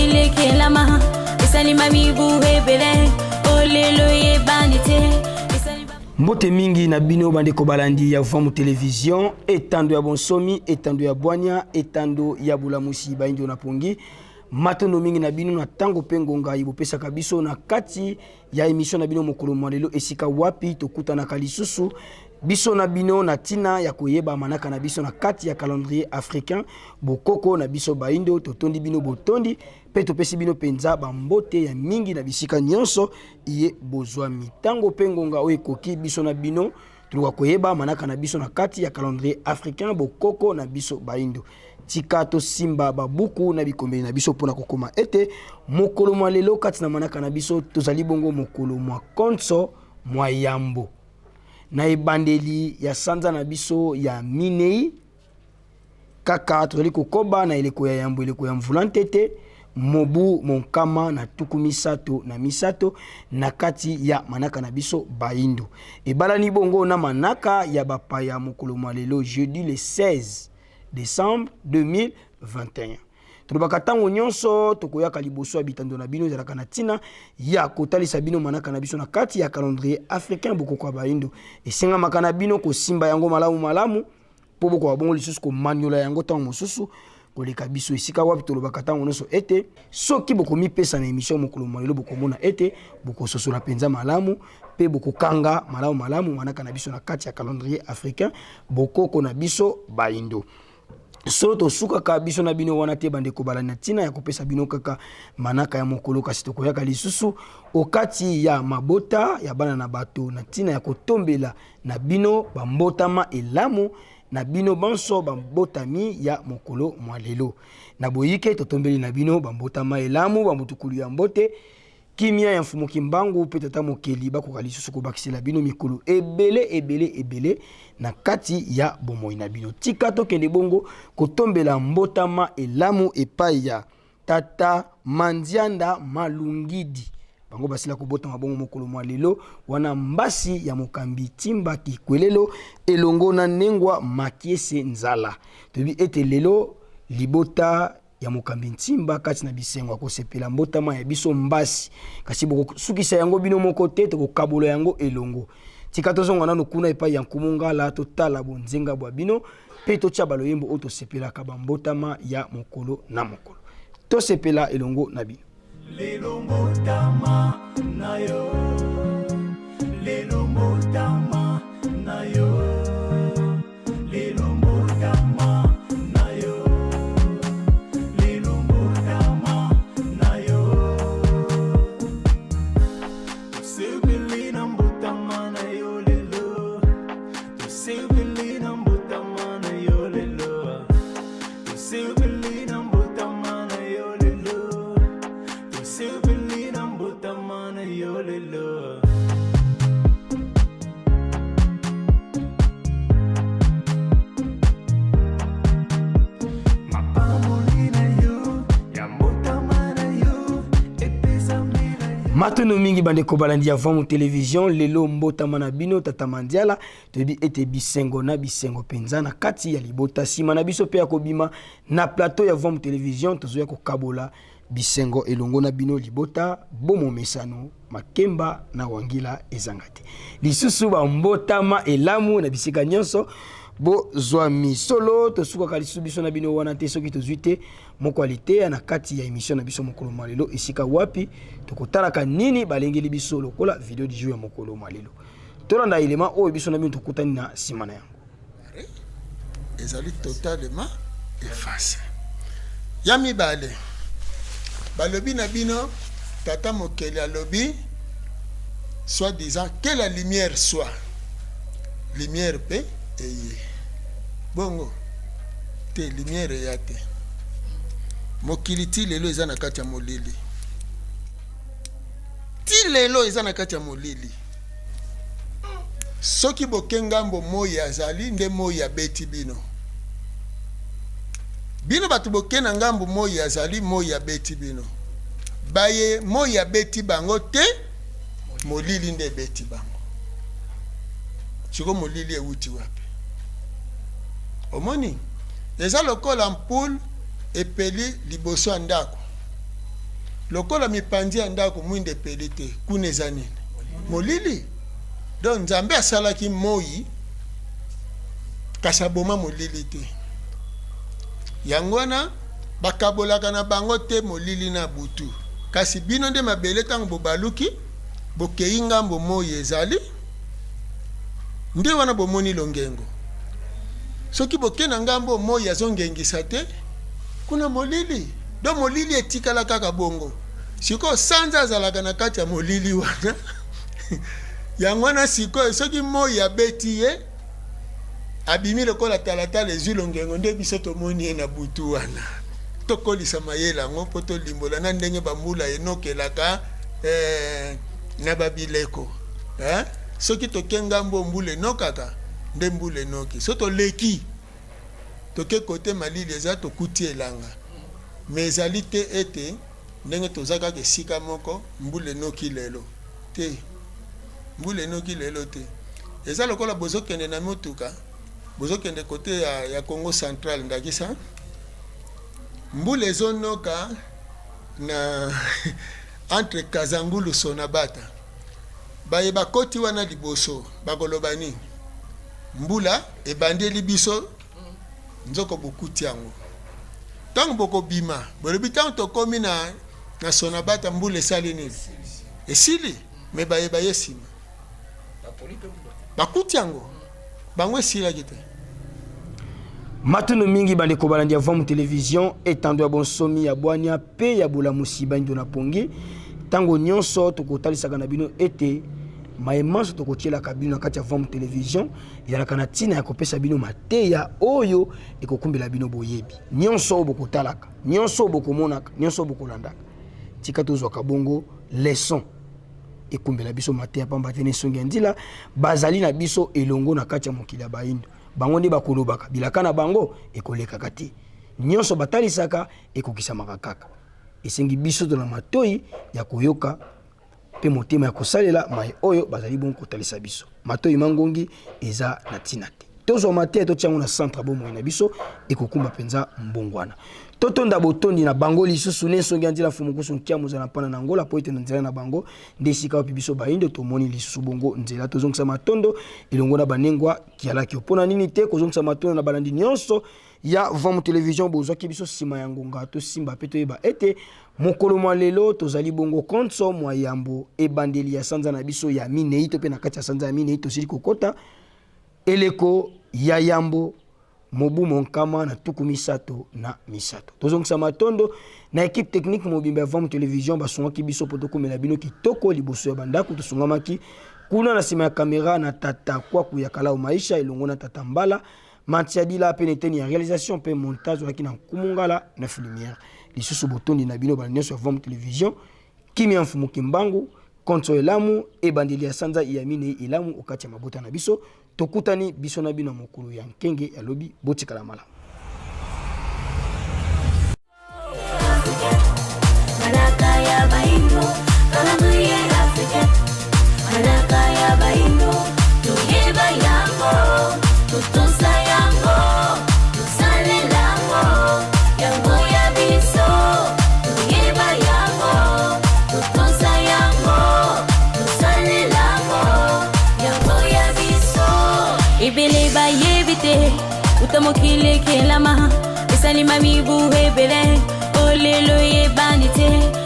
bilekelama esalima mibu ebele olelo eyebani te. Mbote mingi na bino bandeko balandi ya Vamu Television, etando ya bonsomi, etando ya bwanya, etando ya bolamusi bayindo na pongi. Matondo mingi na bino na tango pe ngonga bopesaka biso na kati ya emission na bino mokolo mwa lelo, esika wapi tokutanaka lisusu biso na bino na tina ya koyeba manaka na biso na kati ya calendrier africain, bokoko na biso bayindo. Totondi bino botondi pe topesi bino penza bambote ya mingi na bisika nyonso iye bozwami. Tango pe ngonga oyo ekoki biso na bino toluka koyeba manaka na biso na kati ya calendrier africain, bokoko na biso bayindo. Tika tosimba babuku na bikomeli na biso mpona kokoma ete mokolo mwa lelo kati na manaka na biso tozali bongo mokolo mwa konso mwa yambo na ebandeli ya sanza na biso ya minei. Kaka tozali kokoba na eleko ya yambo, eleko ya mvula ntete, mobu monkama na tuku misato na misato na kati ya manaka na biso bayindo. Ebalani bongo na manaka ya bapaya mokolo mwa lelo jeudi le 16 décembre 2021. Tolobaka ntango nyonso tokoyaka liboso ya bitando na bino ezalaka na ntina ya kotalisa bino manaka na biso na kati ya calendrier africain, bokoko ya bayindo. Esengamaka na bino kosimba yango malamu malamu mpo bokoka bongo lisusu komanyola yango ntango mosusu koleka biso. Esika wapi tolobaka ntango nyonso ete soki bokomipesa na emission mokolo mwa lelo, bokomona ete bokososola mpenza malamu mpe bokokanga malamu malamu manaka na biso na kati ya calendrier africain, bokoko na biso bayindo. So tosukaka biso na bino wana te bandeko balandi, na ntina ya kopesa bino kaka manaka ya mokolo, kasi tokoyaka lisusu okati ya mabota ya bana na bato na ntina ya kotombela na bino bambotama elamu na bino banso bambotami ya mokolo mwa lelo. Na boyike totombeli na bino bambotama elamu, bamutukulu ya mbote, kimia ya Mfumu Kimbangu mpe Tata Mokeli bakoka lisusu kobakisela bino mikolo ebele ebele ebele na kati ya bomoi na bino. Tika tokende bongo kotombela mbotama elamu epai ya Tata Mandianda Malungidi. Bango basila kobotama bongo mokolo mwa lelo wana mbasi ya mokambi Timba Kikwelelo elongo na Nengwa Makiese Nzala. Toyebi ete lelo libota ya mokambi Ntimba kati na bisengo ya kosepela mbotama ya biso mbasi, kasi bokosukisa yango bino moko te, tokokabola yango elongo. Tika tozonga nano kuna epai ya Nkumu Ngala, totala bonzenga bwa bino mpe totya baloyembo oyo tosepelaka bambotama ya mokolo na mokolo. Tosepela elongo na bino. Lelo mbotama na yo, lelo mbotama na yo, lelo mbotama na yo, lelo mbotama na yo. Tosepeli na mbotama na yo lelo, tosepeli na mbotama na yo lelo, tosepeli na mbotama na yo lelo, tosepeli na mbotama na yo lelo. Mapamboli na yo ya mbotama na yo epesamela yo. Matondo mingi bandeko balandi ya Vamu Television, lelo mbotama na bino Tata Mandiala. Toyebi ete bisengo na bisengo mpenza na kati ya libota. Nsima na biso mpe ya kobima na plateau ya Vamu Television, tozoya kokabola bisengo elongo na bino libota bomomesano makemba na wangila ezanga te. Lisusu bambotama elamu na bisika nyonso bozwa misolo. Tosukaka lisusu biso na bino wana te, soki tozwi te moko ya liteya na kati ya emission na biso mokolo mwa lelo, esika wapi tokotalaka nini balengeli biso lokola video du jour ya mokolo mwa lelo. Tolanda elema oyo biso na bino tokutani na nsima na yango. Ezali totalement effacé. Ya mibale, balobi na bino Tata Mokeli alobi soit disant que la lumière soit, lumière pe eye. Bongo te lumière eya te. Mokili ti lelo eza na kati ya molili. Ti lelo eza na kati ya molili. Soki boke ngambo moi azali nde moi abeti bino. Bino bato boke na ngambo moi azali moi abeti bino. Baye moi abeti bango te, molili nde ebeti bango. Siko molili ewuti wapi? Omoni? Eza lokola ampoule epeli liboso ya ndako. Lokola mipanzi ya ndako mwinda epeli te, kuna eza nini? Molili. Donc Nzambe asalaki moi kasi aboma molili te. Yango wana bakabolaka na bango te molili na butu. Kasi bino nde mabele ntango bobaluki bokei ngambo moi ezali, nde wana bomoni longengo. Soki boke na ngambo moi azongengisa te, kuna molili. Donc molili etikala kaka bongo. Sikoyo sanza azalaka na kati ya molili wana yango wana sikoyo soki moi abeti ye abimi lokola talatala ezwi longengo, nde biso tomoni ye na butu wana. Tokolisa mayele yango mpo tolimbola na ndenge bambula enokelaka na babileko eh? Soki toke ngambo mbula enokaka, nde mbula enoki. So toleki toke kote malili eza, tokuti elanga. Mais ezali te ete ndenge toza kaka esika moko mbula enoki lelo te. Mbula enoki lelo te. Eza lokola bozokende na motuka, bozokende kote ya Congo Central ndakisa, mbula ezonoka na entre Kazangulu Sonabata. Baye bakoti wana liboso bakoloba nini? Mbula ebandeli biso nzoko bokuti yango. Ntango bokobima bolobi ntango tokomi na Sonabata mbula esali nini? Esili. Me baye baye nsima bakuti yango, bango esilaki te. Matondo mingi bandeko balandi ya Vamu Television, etando ya bonsomi ya bwania pe ya bolamusi baindo na pongi. Tango nyonso tokotalisaka na bino ete maye manso tokotielaka bino na kati ya Vamu Television ezalaka na ntina ya kopesa bino mateya oyo ekokumbela bino boyebi nyonso oyo bokotalaka, nyonso oyo bokomonaka, nyonso oyo bokolandaka. Tika tozwaka bongo leçon ekumbela biso mateya, pamba te na esongi ya nzila bazali na biso elongo na kati ya mokili ya baindo. Bango nde bakolobaka, bilaka na bango ekolekaka te, nyonso batalisaka ekokisamaka kaka. Esengi biso to na matoi ya koyoka mpe motema ya kosalela maye oyo bazali bongo kotalisa biso. Matoi mangongi eza na ntina te. Tozwa mateya totia yango na centre ya bomoi na biso, ekokumba mpenza mbongwana. Totonda botondi na bango lisusu ne nsongi ya nzela Mfumu Kusu Nkiamu zala mpana na Angola, po ete na nzela na bango nde esika wapi biso baindo tomoni lisusu bongo nzela. Tozongisa matondo elongo na banengwa kialakio. Mpo na nini te kozongisa matondo na balandi nyonso ya Vamu Television? Bozwaki biso nsima ya ngonga, tosimba mpe toyeba ete mokolo mwa lelo tozali bongo konso mwa yambo ebandeli ya sanza na biso ya minei, to mpe na kati ya sanza ya minei tosili kokota eleko ya yambo mobu monkama na tuku misato na misato. Tozongisa matondo na equipe technique mobimba ya Vamu Television, basungaki biso po tokomela bino kitoko liboso ya bandako. Tosungamaki kuna na sima ya kamera na tata Kwaku ya Kalao Maisha elongo na tata Mbala Mantiadila, pe na eteni ya réalisation pe montage ozalaki na Nkumu Ngala 9 Lumière. Lisusu botondi na bino bana nyonso ya Vamu Television. Kimia Mfumu Kimbangu, konso elamu, ebandeli ya sanza ya minei elamu okati ya mabota na biso. Tokutani biso na bino mokolo ya nkenge ya lobi, botikala malamu. Manaka ya baindo, calendrier africain. Manaka ya baindo, toyeba yango, totosa yango, tosalela yango, yango ya biso. Toyeba yango, totosa yango, tosalela yango, yango ya biso. Ebele bayebi te uta mokili ekelama, esalima mibu ebele, olelo eyebani te.